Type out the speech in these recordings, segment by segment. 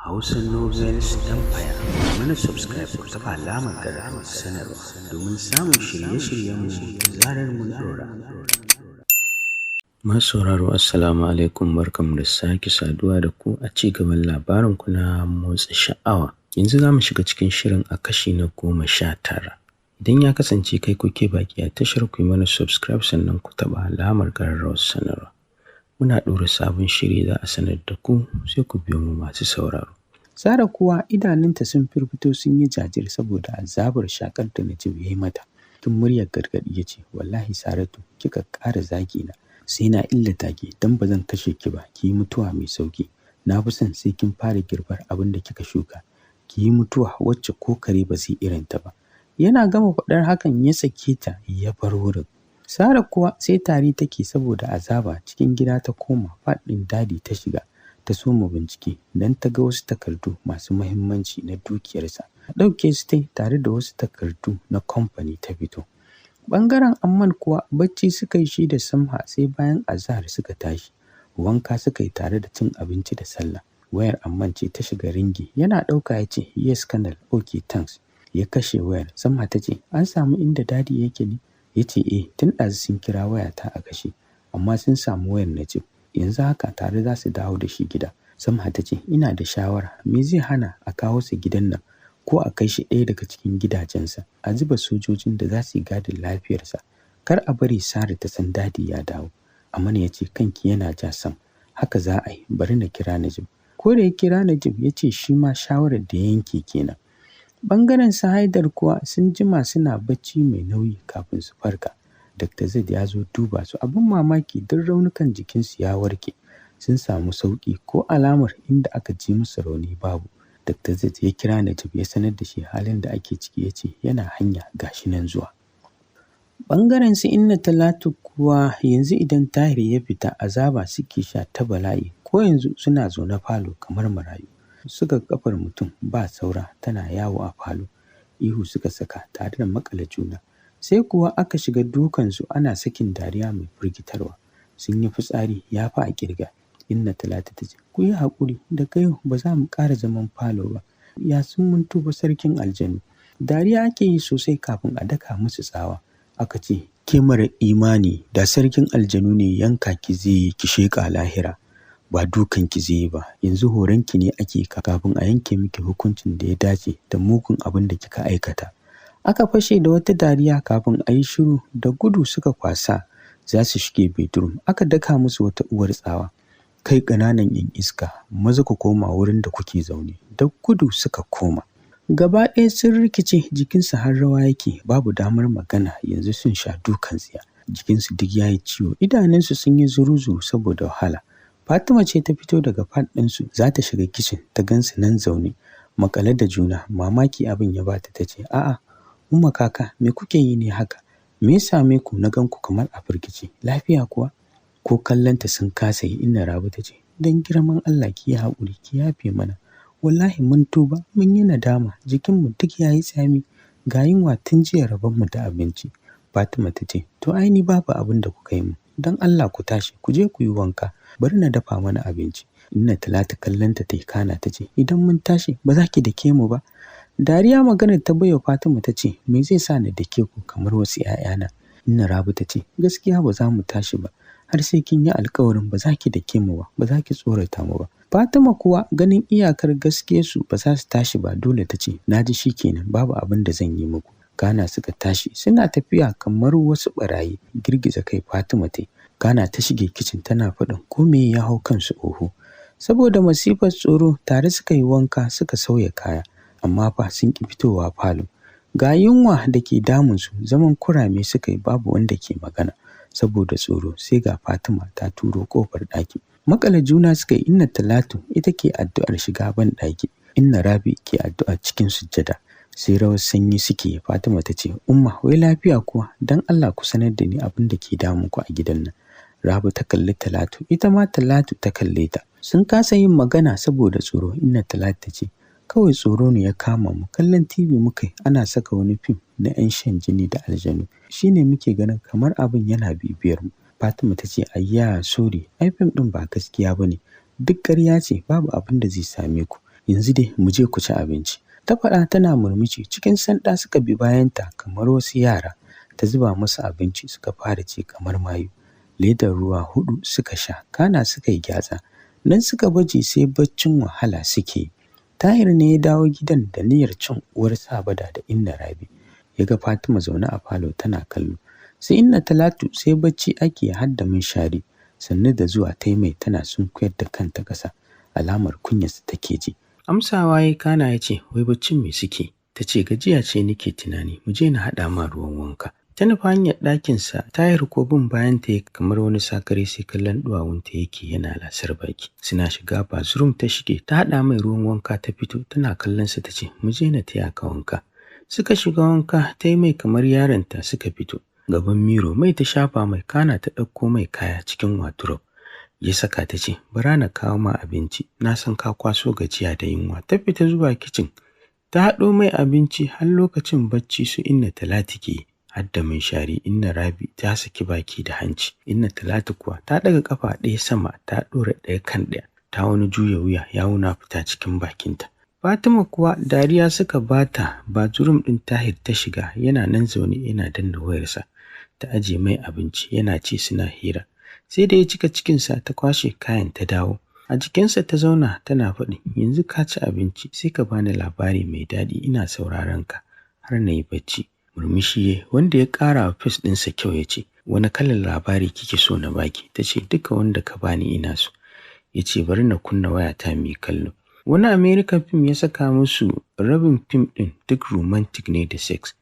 Hausa Novels Empire. Mana subscribe ku taɓa alamar ƙararrawar sanarwa domin samun shirye-shiryenmu da zarar mun ɗora. Masu sauraro, Assalamu alaikum, barkanmu da sake saduwa da ku a ci gaban labarin ku na Motsa Sha'awa. Yanzu za mu shiga cikin shirin a kashi na 19. Idan ya kasance kai ko ke baki a tashar, ku yi mana subscribe, sannan ku taɓa alamar ƙararrawar sanarwa. Muna ɗora sabon shiri za a sanar da ku, sai ku biyo mu, masu sauraro. Sara kuwa idanunta sun firfito, sun yi jajir saboda azabar shakar da Najib ya yi mata. Tun muryar gargaɗi ya ce, "Wallahi Saratu, kika ƙara zagi na sai na illata ki, don ba zan kashe ki ba, ki yi mutuwa mai sauƙi. Na fi son sai kin fara girbar abin da kika shuka. Ki yi mutuwa wacce ko kare ba zai irinta ba." Yana gama faɗar hakan ya sake ta ya bar wurin. Sara kuwa sai tari take saboda azaba. Cikin gida ta koma, part ɗin Daddy ta shiga, ta soma bincike don ta ga wasu takardu masu muhimmanci na dukiyarsa. Ɗauke su tai tare da wasu takardu na kamfani ta fito. Ɓangaren Amman kuwa bacci suka yi shi da Samha, sai bayan azahar suka tashi. Wanka suka yi tare da cin abinci da sallah. Wayar Amman ce ta shiga ringing, yana ɗauka ya ce, "Yes Colonel, okay, thanks." Ya kashe wayar. Samha ta ce, "An samu inda Daddy yake ne?" Ya ce, "Eh, tun ɗazu sun kira wayata a kashe, amma sun samu wayar Najib. Yanzu haka tare za su dawo da shi gida." Samha ta ce, "Ina da shawara, me zai hana a kawo su gidan nan ko a kai shi ɗaya daga cikin gidajensa, a zuba sojojin da za su yi gadin lafiyarsa, kar a bari Sara ta san Daddy ya dawo." Aman ya ce, "Kanki yana ja sam, haka za a yi, bari na kira Najib." Ko da ya kira Najib, ya ce shi ma shawarar da ya yanke kenan. Ɓangaren su Haidar kuwa sun jima suna bacci mai nauyi kafin su farka. Dr. Zaid ya zo duba su, abin mamaki duk raunukan jikinsu ya warke. Sun samu sauƙi, ko alamar inda aka ji musu rauni babu. Dr. Zaid ya kira Najib ya sanar da shi halin da ake ciki, ya ce yana hanya, ga shi nan zuwa. Ɓangaren su Inna Talatu kuwa yanzu idan Tahir ya fita azaba suke sha ta bala'i, ko yanzu suna zaune falo kamar marayu. Suka ga ƙafar mutum ba saura tana yawo a falo. Ihu suka saka tare da maƙale juna. Sai kuwa aka shiga dukansu ana sakin dariya mai firgitarwa. Sun yi fitsari ya fi a ƙirga. Inna Talatu ta ce, "Ku yi haƙuri, daga yau ba za mu ƙara zaman falo ba. Ya sun mun tuba, sarkin aljanu." Dariya ake yi sosai kafin a daka musu tsawa. Aka ce, "Ke mara imani, da sarkin aljanu ne yanka ki zai yi ki sheƙa lahira. Ba dukan ki zai yi ba, yanzu horonki ne ake kafin a yanke miki hukuncin da ya dace da mugun abin da kika aikata." Aka fashe da wata dariya kafin a yi shiru. Da gudu suka kwasa za su shige bedroom. Aka daka musu wata uwar tsawa. "Kai ƙananan 'yan iska, maza ku koma wurin da kuke zaune." Da gudu suka koma. Gaba ɗaya sun rikice, jikinsu har rawa yake, babu damar magana, yanzu sun sha dukan tsiya. Jikinsu duk ya yi ciwo, idanunsu sun yi zuru-zuru saboda wahala. Fatima ce ta fito daga part ɗinsu za ta shiga kicin, ta gansu nan zaune maƙale da juna. Mamaki abin ya bata, ta ce, "A'a, Umma, Kaka, me kuke yi ne haka? Me ya same ku na gan ku kamar a firgice? Lafiya kuwa?" Ko kallonta sun kasa yi. Inna Rabi ta ce, "Don girman Allah ki yi haƙuri, ki yafe mana. Wallahi mun tuba, mun yi nadama, jikinmu duk ya yi tsami. Ga yunwa, tun jiya rabonmu da abinci." Fatima ta ce, "To ai ni babu abin da kuka yi min. Don Allah ku tashi ku je ku yi wanka, bari na dafa mana abinci." Inna Talatu kallonta ta yi, kana ta ce, "Idan mun tashi ba za ki dake mu ba?" Dariya maganar ta baiwa Fatima, ta ce, "Me zai sa na dake ku kamar wasu ‘ya'yana?" Inna Rabi ta ce, "Gaskiya ba za mu tashi ba har sai kin yi alkawarin ba za ki dake mu ba, ba za ki tsorata mu ba." Fatima kuwa ganin iyakar gaskiyarsu ba za su tashi ba, dole ta ce, "Na ji, shi kenan, babu abin da zan yi muku." Kana suka tashi suna tafiya kamar wasu ɓarayi. Girgiza kai Fatima ta yi. Kana ta shige kicin tana faɗin ko me ya hau kansu oho. Saboda masifar tsoro tare suka yi wanka suka sauya kaya, amma fa sun ƙi fitowa falo. Ga yunwa da ke damunsu, zaman kurame suka yi, babu wanda ke magana saboda tsoro. Sai ga Fatima ta turo ƙofar ɗaki. Maƙale juna suka yi. Inna Talatu ita ke addu'ar shiga ban ɗaki, Inna Rabi ke addu'a cikin sujjada. Sai rawar sanyi suke. Fatima ta ce, "Umma, wai lafiya kuwa? Don Allah ku sanar da ni abin da ke damun ku a gidan nan." Rabi ta kalli Talatu, ita ma Talatu ta kalle ta. Sun kasa yin magana saboda tsoro. Inna Talatu ta ce, "Kawai tsoro ne ya kama mu. Kallon TV muka yi ana saka wani fim na 'yan shan jini da aljanu. Shi ne muke ganin kamar abin yana bibiyar mu." Fatima ta ce, "Ayya, sorry, ai fim ɗin ba gaskiya ba ne. Duk ƙarya ce, babu abin da zai same ku." Yanzu dai mu je ku ci abinci. Ta faɗa tana murmushi. Cikin sanda suka bi bayanta kamar wasu yara. Ta zuba musu abinci suka fara ci kamar mayu. Ledar ruwa 4 suka sha, kana suka yi gyatsa. Nan suka baje sai baccin wahala suke. Tahir ne ya dawo gidan da niyyar cin uwar Sabada da Inna Rabi. Ya ga Fatima zaune a falo tana kallo. Sai Inna Talatu sai bacci ake har da munshari. Sannu da zuwa ta mai tana sunkuyar da kanta ƙasa, alamar kunyarsa take ji. Amsawa ya kana ya ce, wai baccin me suke? Ta ce gajiya ce nake tunani, mu je na haɗa ma ruwan wanka. Ta nufi hanyar ɗakinsa, Tahir ko bin bayan ta kamar wani sakare sai kallon duwawunta yake yana lasar baki. Suna shiga bathroom ta shige, ta haɗa mai ruwan wanka ta fito tana kallonsa ta ce, mu je na taya ka wanka. Suka shiga wanka ta yi mai kamar yaronta suka fito. Gaban miro mai ta shafa mai kana ta ɗauko mai kaya cikin wardrobe. Ya saka ta ce, bara na kawo ma abinci, na san ka kwaso gajiya da yunwa. Ta fita zuwa kicin, ta haɗo mai abinci har lokacin bacci su Inna Talatu ke yi. Har da munshari Inna Rabi ta saki baki da hanci. Inna Talatu kuwa ta ɗaga ƙafa ɗaya sama ta ɗora ɗaya kan ɗaya. Ta wani juya wuya yawuna fita cikin bakinta. Fatima kuwa dariya suka bata. Bathroom ɗin Tahir ta shiga, yana nan zaune yana danna wayarsa. Ta aje mai abinci yana ci suna hira. Sai da ya cika cikinsa ta kwashe kayan ta dawo. A jikinsa ta zauna tana faɗin, yanzu ka ci abinci sai ka bani labari mai daɗi ina sauraron ka har na yi bacci. Murmushi wanda ya ƙara wa face ɗinsa kyau ya ce, wani kalan labari kike so na baki? Ta ce duka wanda ka bani ina so. Ya ce bari na kunna wayata mai kallo. Wani American film ya saka musu. Rabin fim ɗin duk romantic ne da sex.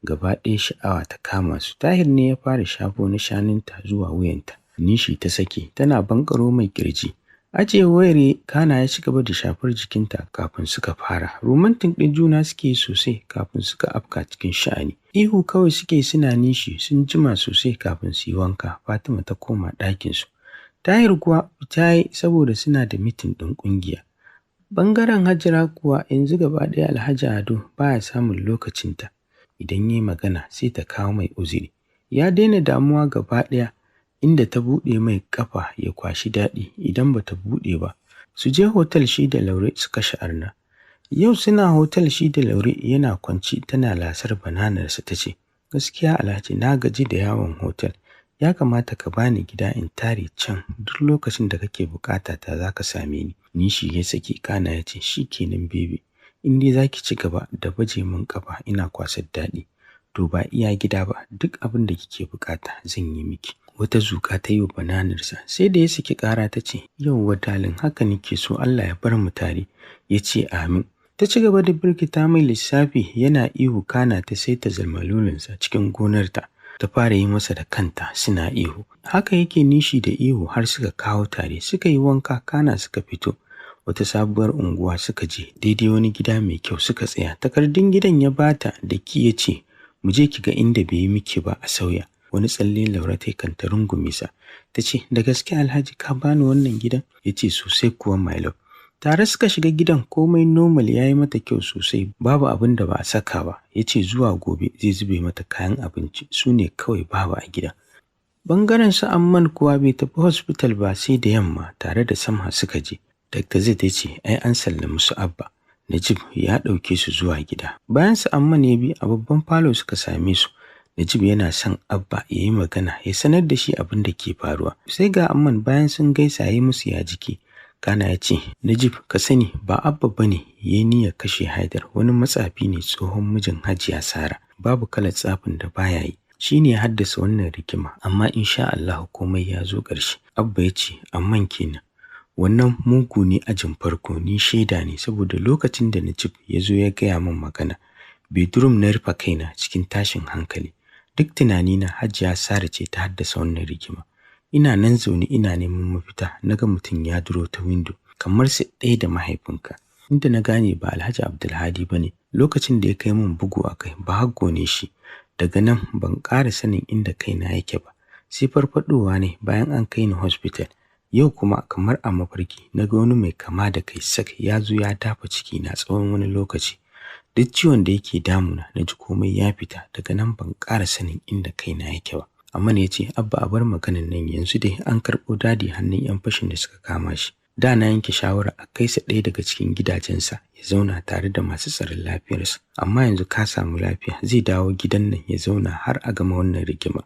Gaba ɗaya sha'awa ta kama su. Tahir ne ya fara shafo na shanunta zuwa wuyanta. Nishi ta sake tana bankaro mai kirji. Ajiye wayar kana ya ci gaba da shafar jikinta kafin suka fara. Romantic ɗin juna suke sosai kafin suka afka cikin sha'ani. Ihu kawai suke suna nishi, sun jima sosai kafin su yi wanka. Fatima ta koma ɗakinsu. Tahir kuwa fita yi saboda suna da meeting ɗin ƙungiya. Ɓangaren Hajara kuwa yanzu gaba ɗaya Alhaji Ado baya samun lokacinta. Idan ya yi magana sai ta kawo mai uzuri. Ya daina damuwa gaba ɗaya, inda ta buɗe mai ƙafa ya kwashi daɗi, idan ba ta buɗe ba su je hotel shi da Laure su kashe arna. Yau suna hotel shi da Laure, yana kwanci tana lasar bananarsa ta ce, gaskiya Alhaji na gaji da yawon hotel, ya kamata ka bani gida in tare can, duk lokacin da kake bukata ta za ka same ni. Nishi ya saki kana ya ce, shi kenan baby, in dai za ki ci gaba da baje min ƙafa ina kwasar daɗi, to ba iya gida ba, duk abin da kike bukata zan yi miki. Wata zuƙa ta yi wa bananarsa sai da ya saki ƙara ta ce, yauwa darling, haka nake so, Allah ya bar mu tare. Ya ce amin. Ta ci gaba da birkita mai lissafi yana ihu, kana ta saita zalmalulinsa cikin gonarta. Ta fara yi masa da kanta suna ihu. Haka yake nishi da ihu har suka kawo tare. Suka yi wanka kana suka fito. Wata sabuwar unguwa suka je, daidai wani gida mai kyau suka tsaya. Takardun gidan ya bata da ki ya ce, mu je ki ga inda bai yi miki ba a sauya. Wani tsalle Laura ta kan ta rungume sa. Ta ce, da gaske Alhaji ka bani wannan gidan? Ya ce sosai kuwa my love. Tare suka shiga gidan, komai normal ya yi mata kyau sosai, babu abin da ba a saka ba. Ya ce zuwa gobe zai zube mata kayan abinci, su ne kawai babu a gidan. Bangaren su Amman kuwa bai tafi hospital ba sai da yamma, tare da Samha suka je. Dr. Zaid ya ce ai an sallami su Abba. Najib ya ɗauke su zuwa gida. Bayan su Amman ya bi, a babban falo suka same su. Najib yana son Abba ya yi magana ya sanar da shi abin da ke faruwa. Sai ga Amman bayan sun gaisa ya yi musu ya jiki. Kana ya ce, Najib ka sani ba Abba ba ne ya yi niyyar kashe Haidar, wani matsafi ne tsohon mijin Hajiya Sara. Babu kalar tsafin da baya yi. Shi ne ya haddasa wannan rigima, amma insha Allah komai ya zo ƙarshe. Abba ya ce, Amman kenan. Wannan mugu ne ajin farko, ni shaida ne saboda lokacin da Najib ya zo ya gaya min magana, bedroom na rufe kaina cikin tashin hankali. Duk tunanina Hajiya Sara ce ta haddasa wannan rigima. Ina nan zaune ina neman mafita, na ga mutum ya duro ta window kamar su ɗaya da mahaifinka. Inda na gane ba Alhaji Abdulhadi ba ne, lokacin da ya kai min bugu a kai, ba haggo ne shi. Daga nan ban ƙara sanin inda kaina yake ba. Sai farfadowa ne bayan an kai ni hospital. Yau kuma kamar a mafarki na ga wani mai kama da kai sak ya zo ya dafa cikina tsawon wani lokaci. Duk ciwon da yake damuna na ji komai ya fita, daga nan ban ƙara sanin inda kaina yake ba. Amman ya ce, Abba a bar maganan nan yanzu dai an karɓo Daddy hannun 'yan fashin da suka kama shi. Da na yanke shawara a kai sa ɗaya daga cikin gidajensa ya zauna tare da masu tsaron lafiyarsa. Amma yanzu ka samu lafiya, zai dawo gidan nan ya zauna har a gama wannan rigima.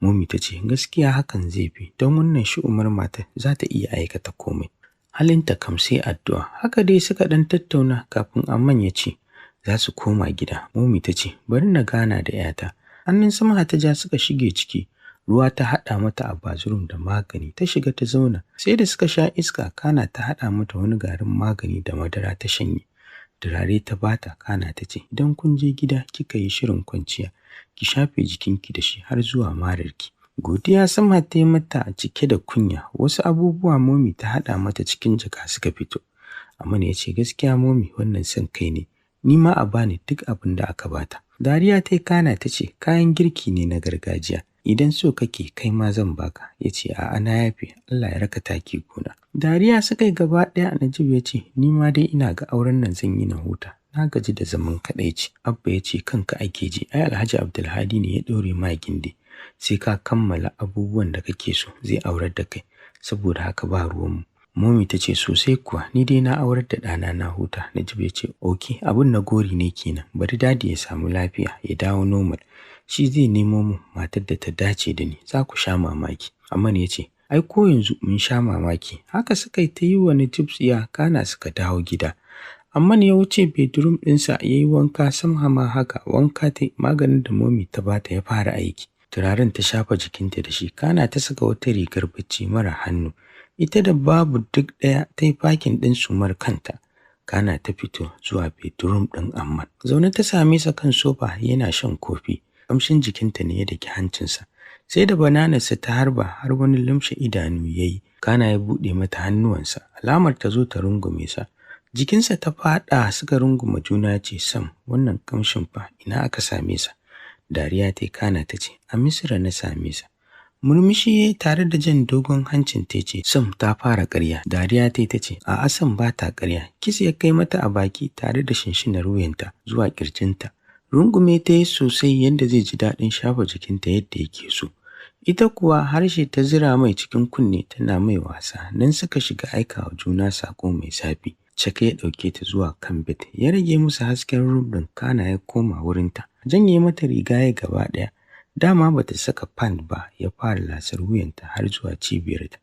Momi ta ce gaskiya hakan zai fi, don wannan shu'umar matar za ta iya aikata komai. Halinta kam sai addu'a. Haka dai suka ɗan tattauna kafin Amman ya ce za su koma gida. Momi ta ce bari na gana da 'yata. Hannun Samha ta ja suka shige ciki. Ruwa ta haɗa mata a bathroom da magani, ta shiga ta zauna. Sai da suka sha iska kana ta haɗa mata wani garin magani da madara ta shanye. Turare ta bata, kana ta ce idan kun je gida kika yi shirin kwanciya ki shafe jikinki da shi har zuwa mararki. Godiya Samha ta yi mata a cike da kunya. Wasu abubuwa Momi ta haɗa mata cikin jaka suka fito. Amman ya ce gaskiya Momi, wannan son kai ne. Ni ma a bani duk abin da aka bata. Dariya ta yi kana ta ce kayan girki ne na gargajiya. Idan so kake kai ma zan baka. Ya ce a'a, na yafe, Allah ya raka taki gona. Dariya suka yi gaba ɗaya. Najib ya ce ni ma dai ina ga auren nan zan yi na huta. Na gaji da zaman kaɗaici. Abba ya ce kanka ake ji, ai Alhaji Abdulhadi ne ya ɗaure ma gindi. Sai ka kammala abubuwan da kake so zai aurar da kai. Saboda haka ba ruwanmu. Momi ta ce sosai kuwa, ni dai na aurar da ɗana na huta. Najib ya ce okay, abun na gori ne kenan. Bari Daddy ya samu lafiya ya dawo normal. Shi zai nemo mu matar da ta dace da ni, za ku sha mamaki. Amman ya ce ai ko yanzu mun sha mamaki. Haka suka yi ta yi wa Najib tsiya, kana suka dawo gida. Amman ya wuce bedroom ɗinsa ya yi wanka. Samha ma haka, wanka ta, maganin da Momi ta bata ya fara aiki. Turaren ta shafa jikinta da shi, kana ta saka wata rigar bacci mara hannu. Ita da babu duk ɗaya, ta yi packing ɗin sumar kanta. Kana ta fito zuwa bedroom ɗin Amman. Zaune ta same sa kan sofa yana shan kofi. Kamshin jikinta ne ya daki hancinsa. Sai da bananarsa ta harba har wani lumshe idanu ya yi. Kana ya buɗe mata hannuwansa, alamar ta zo ta rungume sa. Jikinsa ta faɗa suka runguma juna. Ce Sam, wannan kamshin fa ina aka same sa? Dariya ta, kana ta ce a Misira na same sa. Murmushi ya tare da jan dogon hancin ta ce Sam ta fara ƙarya. Dariya ta, ta ce a'a Sam ba ta ƙarya. Kiss ya kai mata a baki tare da shinshinar wuyanta zuwa ƙirjinta. Rungume ta yi sosai yadda zai ji daɗin shafa jikinta yadda yake so. Ita kuwa harshe ta zira mai cikin kunne tana mai wasa. Nan suka shiga aika wa juna saƙo mai zafi. Caka ya ɗauke ta zuwa kan bed. Ya rage musu hasken room ɗin, kana ya koma wurinta. Janye mata riga ya gaba ɗaya. Dama bata saka pant ba, ya fara lasar wuyanta har zuwa cibiyarta.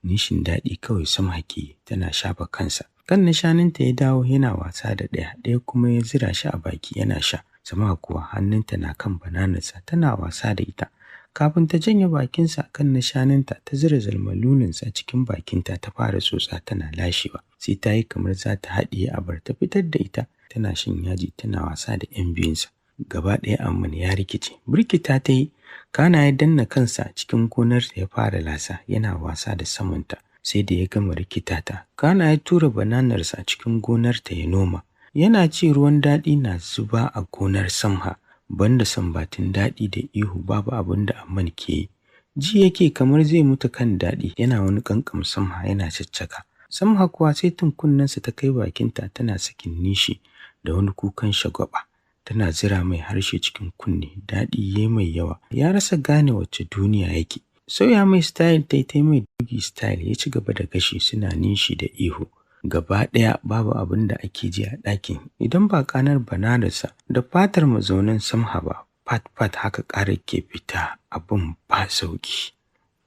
Nishin daɗi kawai Samha ke tana shafa kansa. Kan na shanunta ya dawo yana wasa da ɗaya, ɗaya kuma ya zira shi a baki yana sha. Samha kuwa hannunta na kan bananarsa tana wasa da ita. Kafin ta janye bakinsa kan na shanunta, ta zira zalmaluninsa cikin bakinta ta fara tsotsa tana lashewa. Sai ta yi kamar za ta haɗiye abar, ta fitar da ita tana shan yaji tana wasa da 'yan biyunsa. Gaba ɗaya Amman ya rikice. Birkita ta yi, kana ya danna kansa cikin gonarsa ya fara lasa yana wasa da samanta. Sai da ya gama rikita ta, kana ya tura bananarsa cikin gonarta ya noma. Yana ci ruwan daɗi na zuba a gonar Samha. Banda sambatin daɗi da ihu babu abin da Amman ke yi. Ji yake kamar zai mutu kan daɗi, yana wani ƙanƙam Samha yana caccaka. Samha kuwa sai kunnensa ta kai bakinta tana sakin nishi da wani kukan shagwaɓa. Tana zira mai harshe cikin kunne, daɗi ya mai yawa. Ya rasa gane wacce duniya yake. Sauya mai style ta yi mai doggy style, ya ci gaba da gashi suna nishi da ihu. Gaba ɗaya babu abin da ake ji a ɗakin idan ba ƙarar bananarsa da fatar mazaunan Samha ba. Fat fat haka ƙarar ke fita, abin ba sauƙi.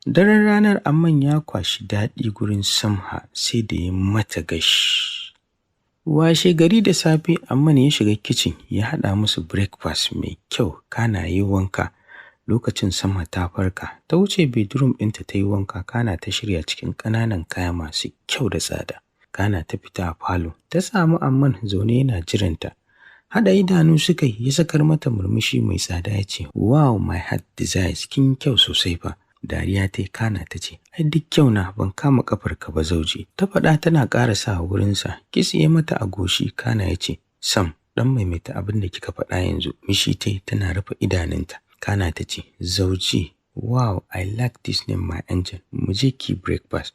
Daren ranar Amman ya kwashi daɗi gurin Samha sai da ya mata gashi. Washe gari da safe Amman ya shiga kicin ya haɗa musu breakfast mai kyau, kana yi wanka. Lokacin Samha ta farka, ta wuce bedroom ɗinta ta yi wanka, kana ta shirya cikin ƙananan kaya masu kyau da tsada. Kana ta fita a falo, ta samu Amman zaune yana jiranta. Haɗa idanu suka yi, ya sakar mata murmushi mai tsada ya ce, "Wow, my heart desires, kin kyau sosai fa." Dariya ta yi kana ta ce, "Ai duk kyau na ban kama ƙafarka ba zauje." Ta faɗa tana ƙarasa wurinsa, kiss ya mata a goshi kana ya ce, "Sam, ɗan maimaita abin da kika faɗa yanzu." Mishi ta yi tana rufe idanunta. Kana ta ce, "Zauji, wow, I like this name, my angel, mu je ki breakfast."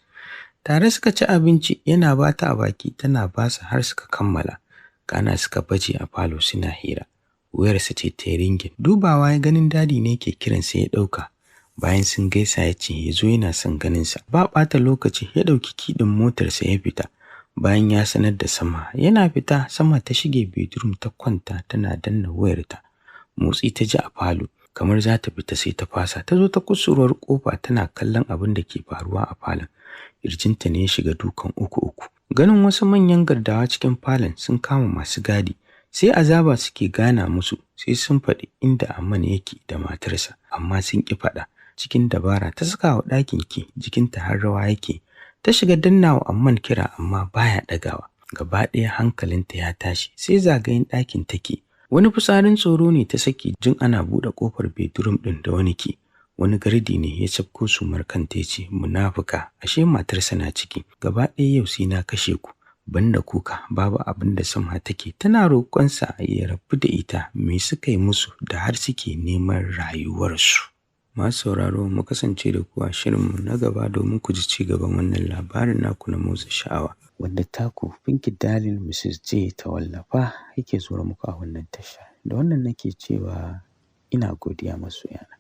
Tare suka ci abinci, yana ba ta a baki tana ba su har suka kammala. Kana suka baje a falo suna hira. Wayarsa ce ta ringing. Dubawa ya ganin Daddy ne ke kiransa, ya ɗauka. Bayan sun gaisa ya ce ya zo yana son ganinsa. Ba ɓata lokaci ya ɗauki kiɗin motarsa ya fita. Bayan ya sanar da Sama, yana fita Sama ta shige bedroom ta kwanta tana danna wayarta. Motsi ta ji a falo kamar za ta fita sai ta fasa. Ta zo ta kusurwar ƙofa tana kallon abin da ke faruwa a falon. Ƙirjinta ne ya shiga dukan uku uku. Ganin wasu manyan gardawa cikin falon sun kama masu gadi. Sai azaba suke gana musu sai sun faɗi inda Amman yake da matarsa amma sun ƙi faɗa. Cikin dabara ta saka wa ɗakin ki jikinta har rawa yake. Ta shiga danna wa Amman kira amma baya ɗagawa. Gaba ɗaya hankalinta ya tashi sai zagayen ɗakin take. Wani fitsarin tsoro ne ta saki jin ana buɗe ƙofar bedroom ɗin da wani ki. Wani gardi ne ya cafko sumar kanta ya ce munafuka ashe matarsa na ciki gaba ɗaya yau sai na kashe ku. Banda kuka babu abin da Samha take tana roƙonsa ya rabu da ita me suka yi musu da har suke neman rayuwarsu. Masu sauraro mu kasance da ku a shirinmu na gaba domin ku ji ci gaban wannan labarin naku na motsa sha'awa. Wanda taku Pinky Darling Mrs. J ta wallafa yake zuwa muku a wannan tasha. Da wannan nake cewa ina godiya masoyana.